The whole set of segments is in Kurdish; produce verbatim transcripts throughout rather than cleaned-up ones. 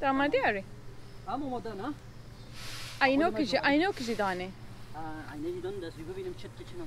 Te amadî arê? Em amade ne? Eynok jî, eynok jî danê. Ha, eynok jî danê, dest bibînim çi diçin.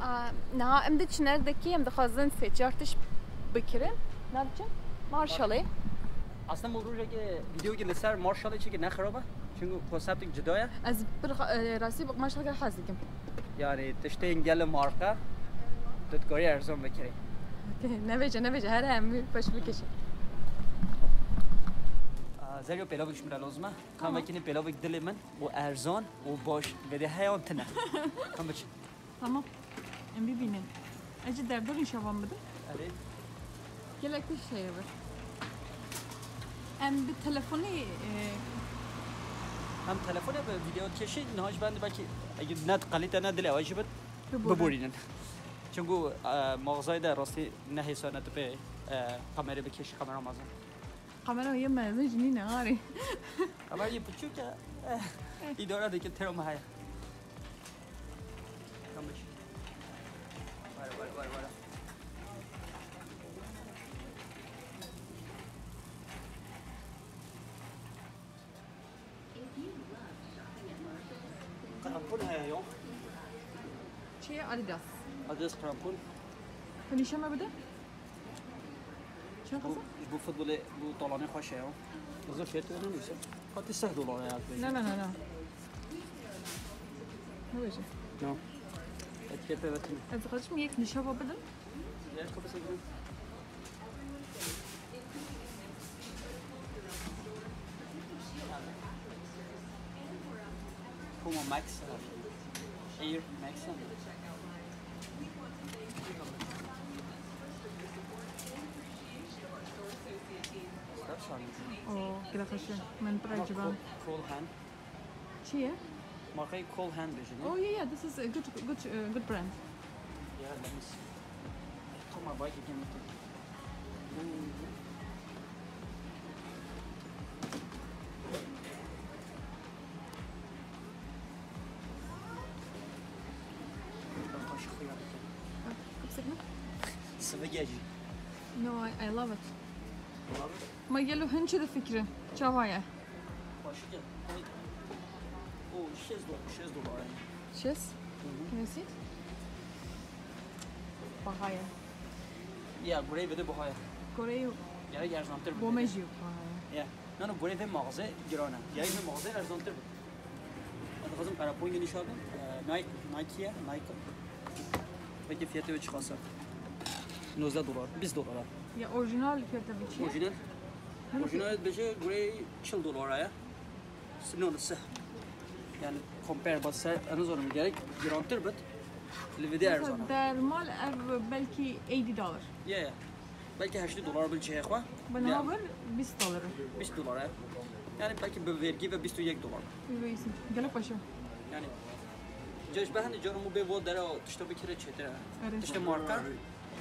Aa, niha em diçin erdekî, em dixwazin sê çar tişt bikirin. Niha diçin Marshallê. Aslında bu rojekê videoyekê li ser Marshallê çêke ne xirab e. Çünkü konseptek cuda ye. Ez bir, e, rastî bak Marshallê hez dikim. Yani tiştên gelê marka tu dikarî erzan bikirî. Nebêje, nebêje, her em paş bikişin. Aa, Zeryo, pêlavek ji min re lazim e. Tamam. Ka vekî ne pêlavek dilê min û erzan û baş vêdê heyan tine. Ka biçin. Tamam. Em bibînin. Ez jî derdorî şavan bidim. Erê. Gelek tişt heye bi. Em bi telefonî, e, Em telefonê bi video keşî, niha ji ben de belkî, eger ne kalite ne dilê ew jî bin, biborînin. Biborînin. Çünkü, e, mağazayê de rastî ne hêsan e tu pê, e, kamerê bikeşî, kamera mezin. Kamera yê mezin jî nîne arê. Ama yê piçûk e, eh, îdare dike, tero me heye. Kamiş. Were, were, were, were. Krampon heye ya. Çi ye? Adidas. Adidas krampon. Tu nîşan me bide. Çend qasa? Ji bo futbolê, bo talanê xweş e ya. Qızıl fiyatı öyle neyse. Hadi seh dolar ya. Ne, ne, ne, ne. Ne diyeceğim? No. Etikete evet mi? Ez dixwazim yek nîşan bidim. Ya, kapı sekinin. Puma Max, e, Air Max. Kaç tane? O, gelek xweş e. Min pir eciba. Cool, Cool Hand. Çi ye? Markayê Cool Hand bêjin, ne? Oh, yeah, yeah, this is a good, good, uh, good brand. Yeah, let me see. Toma bike again. Sivige jî. No, I, I love it. Love it? Ma gelo hin çi difikirin? Çawa ye? Xweşik e. O, şêst do-, şêst dolar e. Şêst? Hı hı. Can you see it? Baha ye. Ya, gureyê vêdê baha ye. Gureyê. Gerek erzantir bo me jî baha ye. Ya. Nano, gureyê vê mağazê giran e. Gerek vê mağazê erzantir bo. Ez dixwazim qerepongê nîşan bidim. E, Nike, Nike ye, Nike. Peki fiyatı ve çiqas e? Nozdeh dolar, bîst dolar e. Ya orijinal fiyatı ve çi? Orijinal. Orijinal bêje gureyê çil dolar e. Sino li sih. Yani compare ba ser, ez nizanim, gerek girantir bit. Li vê de erzan e. Mesela dermal ev belkî eighty dollar. Ya, ya. Belkî heştê dolar bin cihê xwe. Bi niha vir bîst dolar e. Bîst dolar e. Yani belkî bi vergî ve bîst û yek dolar. Wî wî îsim. Gelek baş e. Yani, cejbehende caran mû bê vo dera tişta bikire çêtir e. Erê. Tişta marka.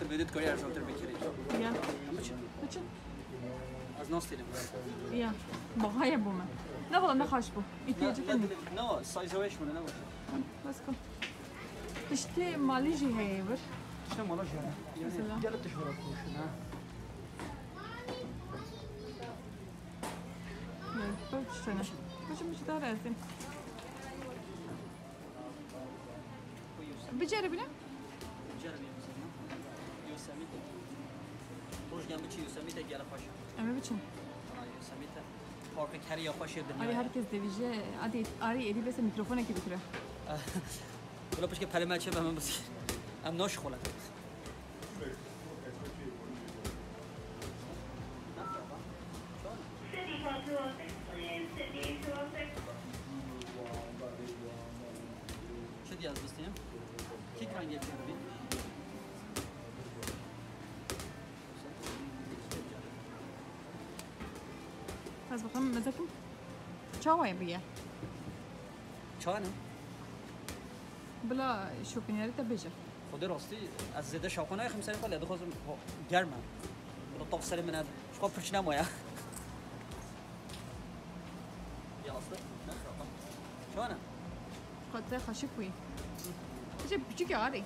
Tu vê de dikarî erzantir bikirî. Ya. Em biçin. Biçin. Ez nas têlim. Ya. Bahaye bû me. Ne valla ne xaş bû. İhtiyacı Ne, ne, ne, ne var? Size weş mi? Ne var? Bas kal. Tiştê malî jî heye vir. Tiştê mala jî heye. Mesela? Gelip tişt vura koşun ha. Evet, bak tiştene. Biçin bir şey daha lazım. Biceribine? Yosemite. Rojgen biçî Yosemite gele xweş. Em ê biçin. Ha, Yosemite. Parkek herî ya xweş ê dinyayê. Arî herkes dibêje, adê, arî êdî bes e mîkrofonekî bikire. Bila pişke perê me çê be min biskir. Em naşixulin. Çi diye ez bisteyim? Kî rengê pêr bî? Ez bixwim mezekim çawa ye bûye? Çawa ne? Bila şopînerê te bêje. Xwedê rastî ez zêde şaqo nayêxim serê xwe, lê dixwazim ho-, germ e. Bila tav serê min e. Ji xwe pirç nemaye. Ya aslı, ne xiraba. Çawa ne? Xwe te xweşik bûyî. Tiştê piçûk e arê.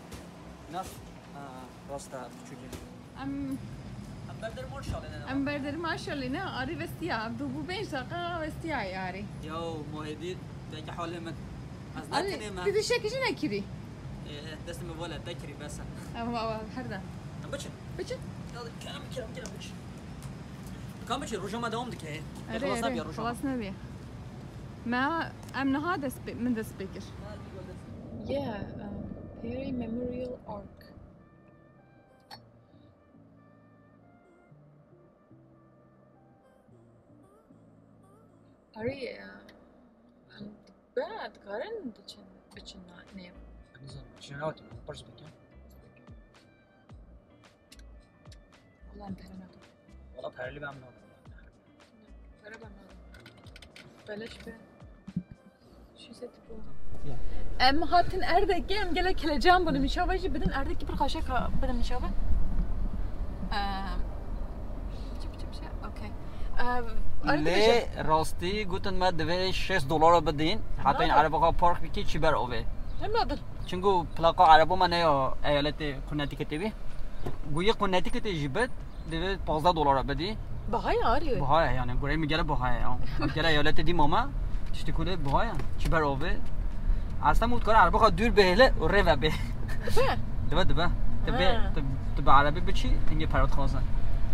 Nas? Ha, rast e, piçûk e. Em Em berderî maşallah ne? Em berderî maşallah ne? Arê vestiya. Ev du bû pênc deqa vestiya arê. Yo, Muhêdî, belkî halê min. Ez ne tenê me. Tu dişekî jî nekirî. Ê, ê, destê min vale, te kirî, bes e. Em wa, wa, her de. Em biçin. Biçin. Ya, kerem, kerem, kerem, biçin. Kan biçin, roja me dewam dike. Erê, Xilas erê, nebiya roja me. Xilas nebiya. Me, em niha dest pê, min dest pê kir. Yeah, um, Perry Memorial Arc. Arê, e, em dibe, dikarin biçin, biçin na-, nê? Nizam, çi newatî, min pirs bikin. Wala em pere nakin. Wala pereli ben nakin. Pere ben nakin. Beleş be. Şu seti bu. Ya. Em hatin Erdekê, em gelek kelecan bûn. Min şava jî bidin Erdekî pir xweşe ka bidin min şava. Em, çip, çip, çip. Okey. Em, Erdekê Lê bêje. Rastî gotin me divê şêst dolara bidin. Heta Hem ên nadir. Ereba xwe park bikî çî ber avê. Hem nadir. Çinku plaka ereba me ne ya eyaletê Connecticutê bî. Goyê Connecticutê jî bit. Divê pazdeh dolara bidî. Baha ye arê. Baha ye yani, gureyê min gele baha ye ya. Gele eyaletê dî mame, tiştî kulê baha ye. Çî ber avê. Aslında mut kare araba xwe dûr bihêle û rê ve bê. Dibe? Dibe, dibe. Tu bê, Ha. tu, tu bi erebê biçî, hingê pere dixwazin.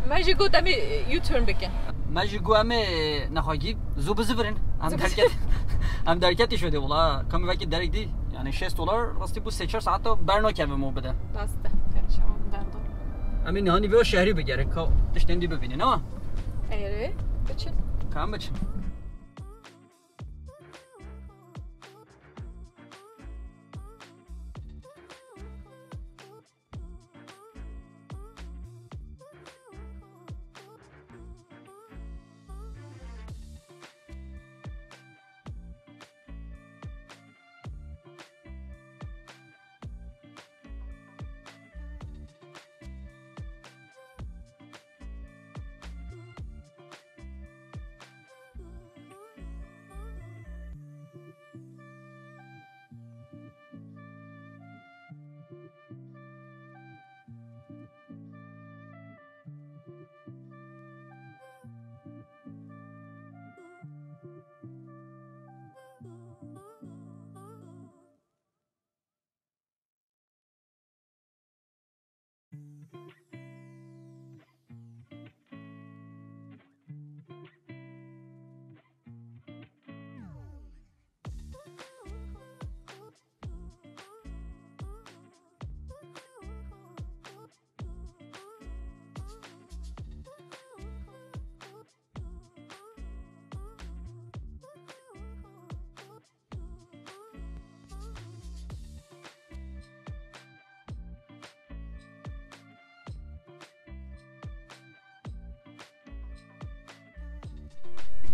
Me jî got em ê U-turn bikin. Me jî got em ê nexwegî zû bi zivirin. Em Zû bi derket, em derketî şodê wala. Kamî vekî derek dî. Yani şêst dolar rastî bû sê çar saeta bernakevim û bide. Rast e. Perişan derdo. Em ê niha nîvê şehrî bigerin, ka tiştên dî bibînin, ama? Erê, biçin. Ka em biçin.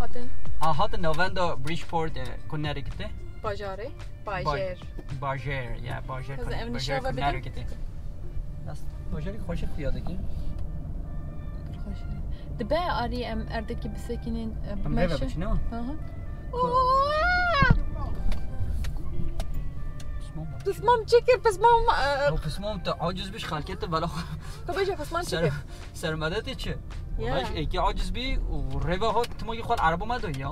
Hatin. A, hatin navenda Bridgeport, e, Connecticut. Bajarê. Ba-, Bajêr. Bajêr, ya, bajêr Kon-, em bajêr nişa ve bidin. Connecticut. Nas-, bajarê xweşik xuya dike. Xweş. Dibe arî em erdekî bisekînin, e, Em rê ve bimeşe. Biçin, ne? Hı hı. Ko- Pismam. Pismam çekir, pismam, e, Ew pismam te aciz biş xelkê te bela xwe. Xwe bêje pisman Ser-, çekir. Sermedetê çi? Ya. Walaş êkî aciz bî û rêve hat timokî xwe li erebo me doy ya.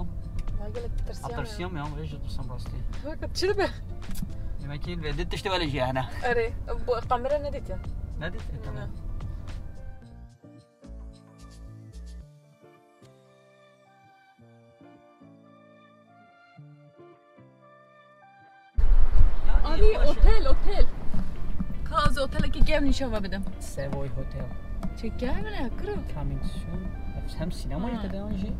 Ya gelek tirsiyam ya. Tirsiyam ya, wê ji tirsam rastî. Fakat çi dibe? Demek ki vê dit tiştê wele jî hene. Erê, bu kamera nedîtin. Nedît? E, tamam. Ne. Abi, otel, otel. Ka ez otelekî kevn nîşan ve bidim. Savoy Hotel. Çi kevn e, kuro? Coming soon. Hem sînemayê Ha. Te de an jî.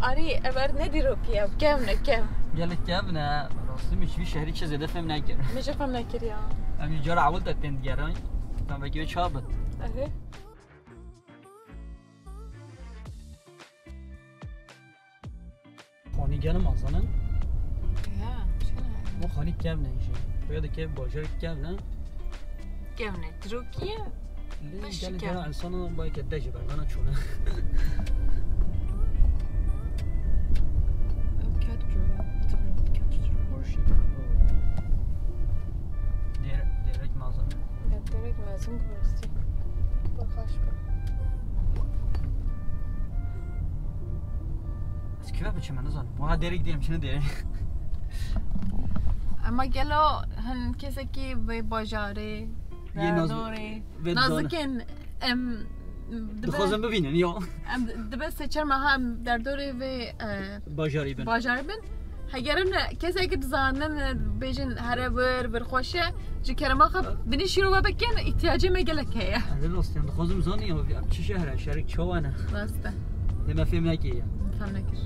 Arî, ev er ne dîrokî ye? Kevn e, kevn. Gelek kevn e. Rastî min ji vî şehrî çi zêde fêm nekir. Min jî fêm nekir ya. Em jî cara ewil te tên digerin. Tam vekî wê çawa bit. Erê. Xanî gelin mazanin. Ya, şuna. Bu xanî kevne jî. Buraya da kev, bajarı kevne. Kevne, dîrokî ye. Lê Beşî gelin kevne. Gelin insanın bayke dejî bergana çûne. Ev ket cû, tabii ket cû. Worship. Dêr-, dêrek mezin. Ya, dêrek mezin bi rastî. Bi xweş bû. Ez kî ve biçim, ez nizanim. Wiha dêrek diyem, çi ne dêrek? Ema gelo hin kesekî vê bajarê, Yê naz-, derdorê, vê nazikin em dibe Dixwazin bibînin, ya. Em dibe sê çar meha em derdorê vê, e, Bajarî bin. Bajarî bin. Heger em ne, kesek dizanin, e, bêjin here vir, vir xweş e, ji kerema xwe binî şîrove bikin, îhtiyacê me gelek heye. Ez ê rastî, em dixwazim zanî, ya, em çi şehre, şerik çawa ne? Rast e. Lê me fêm nekiriye. Fêm nekir.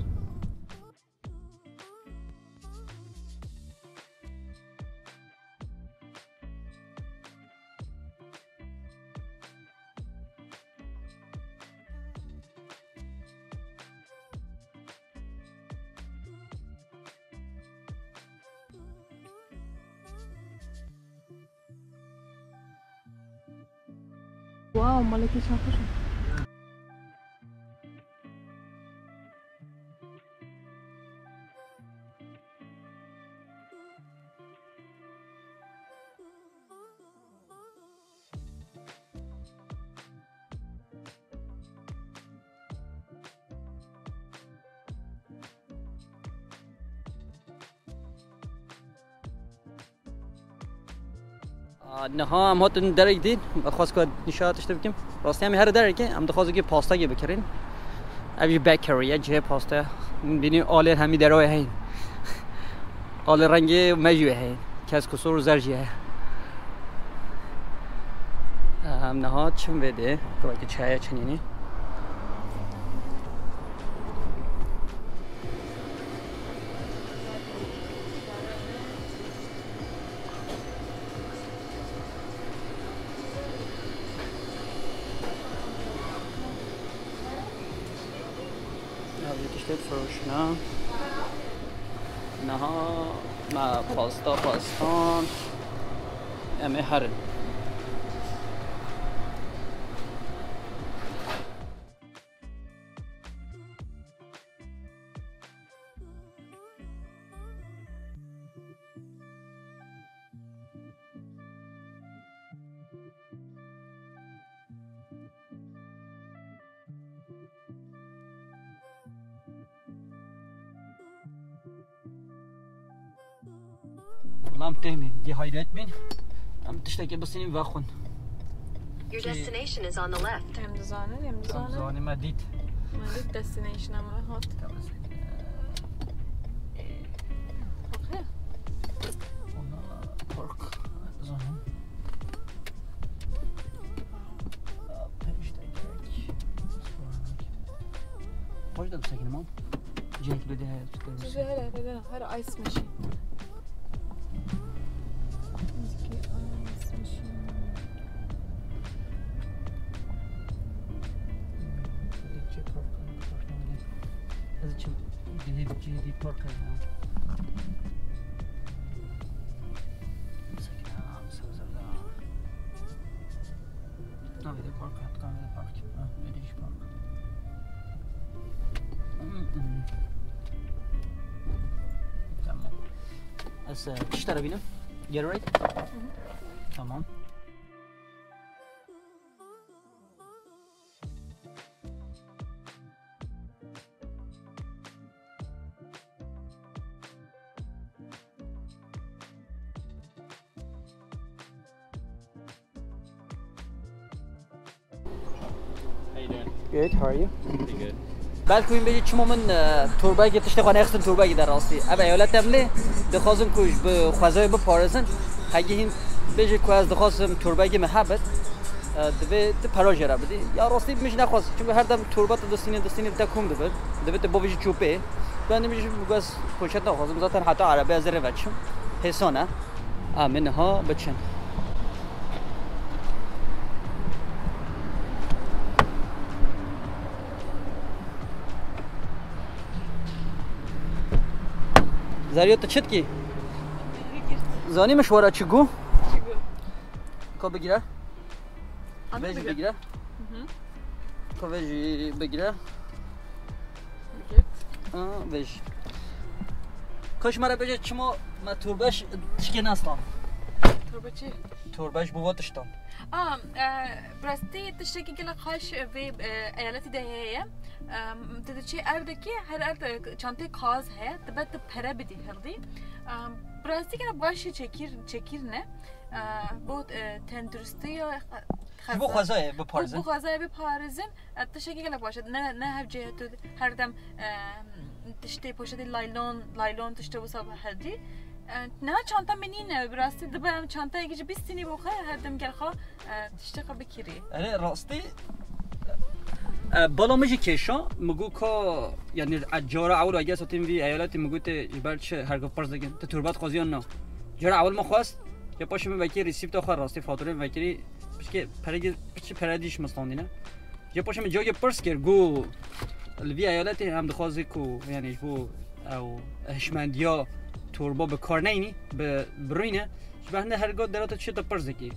Wow, malekî çaxir. Aa, niha em hatin derek dîn, ez xwest ku nîşa tiştê bikim. Rastî em ê here derekê, em dixwazin ki pastakê bikirin. Ev jî bakery ye, cihê pasta ye. Bînî alên hemî derewê heyin. Alê rengê me jî wê heyin. Kesk û sor û zer jî heye. Em niha çim vê dê, kureke çaya çinînî. Ev yê tiştê firoşine. Niha me pasta xwestan. Em ê herin. Wala em têmîn, dehydrate bîn. Em tiştekê bistînin vexwin. Your Kê- destination is on the left. Em dizanin, em Em dizanin. Zanî me dît. Me dît destination em hat. Tamam. Okey. Ona park. Zaten. Pêş de gerek. Xweş de bisekînim, ha? Cihek bide heye, tu Cihê heye, heye, heye, her ice machine. Bizkî ice machine. Ez çim dilê cihê dî park e ya. Sekine, sebze. Navê de park e, dikan de park. Ha, ne diş park. Tamam. Ez, e, pişt te re bînim. Get ready? Tamam. How you doing? Good, how are you? Pretty good. Belkû hûn bêjî çima min, e, torbekê tiştê xwe nexistin torbekê de rastî. Ev eyalet em lê dixwazin ku ji bi xwezayê biparêzin. Hegî hîn bêjî ku ez dixwazim torbekê min hebit, e, divê tu pera jê re bidî. Ya rastî min jî nexwest. Çimkî her dem torba tu distînî, distînî bi te kom dibin. Divê tu bavêjî çû pê. Ben de min jî bi ez poşet naxwazim. Zaten heta erebê ez ê rê veçim. Hêsan e. Em ê niha biçin. Zerya, tu çi dikî? Zanî min ji we re çi got? Çi got? Ka bigire. Vê jî bigire. Hı hı. Ka vê jî bigire. Bigire. Aa, vê jî. Ka ji me re bêje çima me torbe ji tişkê nestan? Torbe çi? Torbe ji bo va tiştan. A, e, bi rastî tiştekî gelek xweş vê, e, eyaletî de heye. E, tu diçî erdekî, her erd, e, çanteyê kaxez heye, dibe tu pere bidî hildî. E, bi rastî gelek baş e, çekîr, çekîr ne. E, bo, e, tenduristiya, e, Ji bo xwezayê biparêzin. Bo xwezayê biparêzin, e, tiştekî gelek baş e. Ne, ne hevcê tu her dem, e, tiştê poşetê laylon, laylon tiştê wisa bi hevdî. E, niha çanta min nîne, bi rastî dibe em çantayekî jî bistînî bo xwe, her dem gel xwe, e, tiştê xwe bikirî. Erê rastî, e, bala min jî kêşa, min got ka, yanî, e, cara ewil eger satîn vî eyaletî min gotê ji ber çi her ku pirs dikin, tu torba dixwazî yan na? Cara ewil min xwest, ya paşê min vekirî resîpta xwe rastî faturê min vekirî, pişkê perekê, piçî pere dî ji min standîne. Ya paşê min ciyakê pirs kir, got, li vî eyaletê em dixwazin ku, yanî ji bo ew hişmendiya torba bi kar neyînî, bi, birûyne, ji ber hinde her got derata çi te pirs dikî.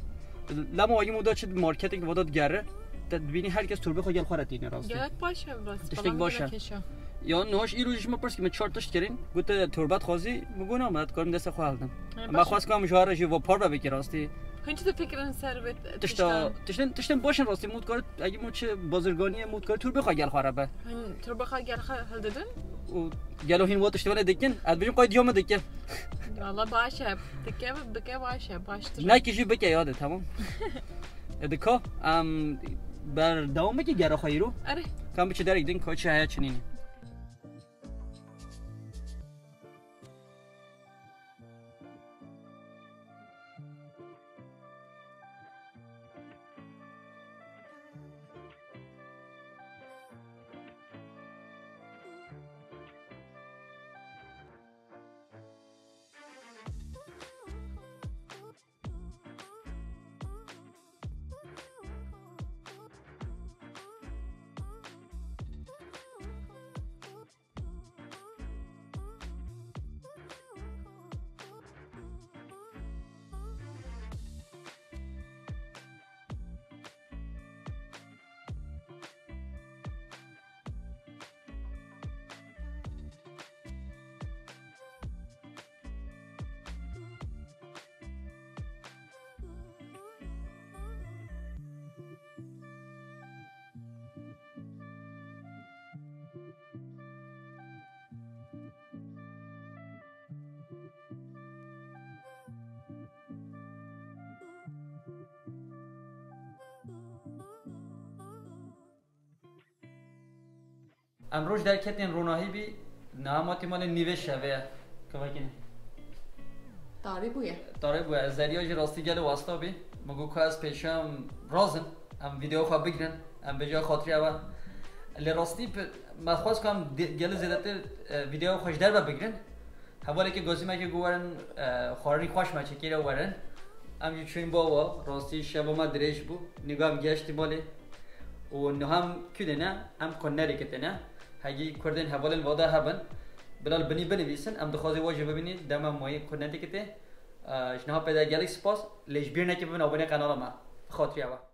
Lema wayî muda çi marketek vada digere, te dibînî her kes torbê xwe gel xwe re tîne rastî. Gelek baş e rastî. Tiştek baş e. Ya niha ji îro jî ji min pirs kir, min çar tişt kirin, gote torba dixwazî, min got na, min dikarim destê xwe hildim. Em xwest ka em ji we re jî va parve bikî rastî. Hin çi difikirin ser vê tişta, tiştên, tiştên baş in rastî, mût kar, egî mût çi bazirganiyê mût kar, torbê xwe gel xwe re be. Hin torbê xwe gel xwe hildidin? Û gelo hîn wa tiştvanê dikin, ez dibêjim qay diya min dike. Valla baş e, dike, bike baş e, baştir. Nekî jî bike ya de, tamam. E, dika, em berdewam bike gera xwe îro. Erê. Kam biçi derek din, ka çi heye çi nîne. Em roj derketin ronahî bî, niha matî malê nîvê şevê ye. Kevekî ne? Tarî bûye. Tarî bûye. Ez Zerya jî rastî gelê wasta bî. Min got ka ez pêşiya em razin. Em vîdeo xwe bigirin. Em bêje xatirî ew e. Lê rastî pi-, me xwest ku em di-, gelê zêdetir, e, vîdeo xwe ji derve bigirin. Hevalekî gazî me kir got werin, e, xwarinî xweş me çêkiriye werin. Em jî çûyîn bo wa, rastî şeva me dirêj bû. Nîga em geştî malê. Û niha em kû de ne, em konerê kete ne. Hegî kurdên hevalên vada hebin, bila li binî binivîsin, em dixwazin we jî bibînin, dema mayî ku nedikitê. Ji niha pê de gelek spas, lê ji bîr neke bibin abonê qenala me. Xatirî ew e.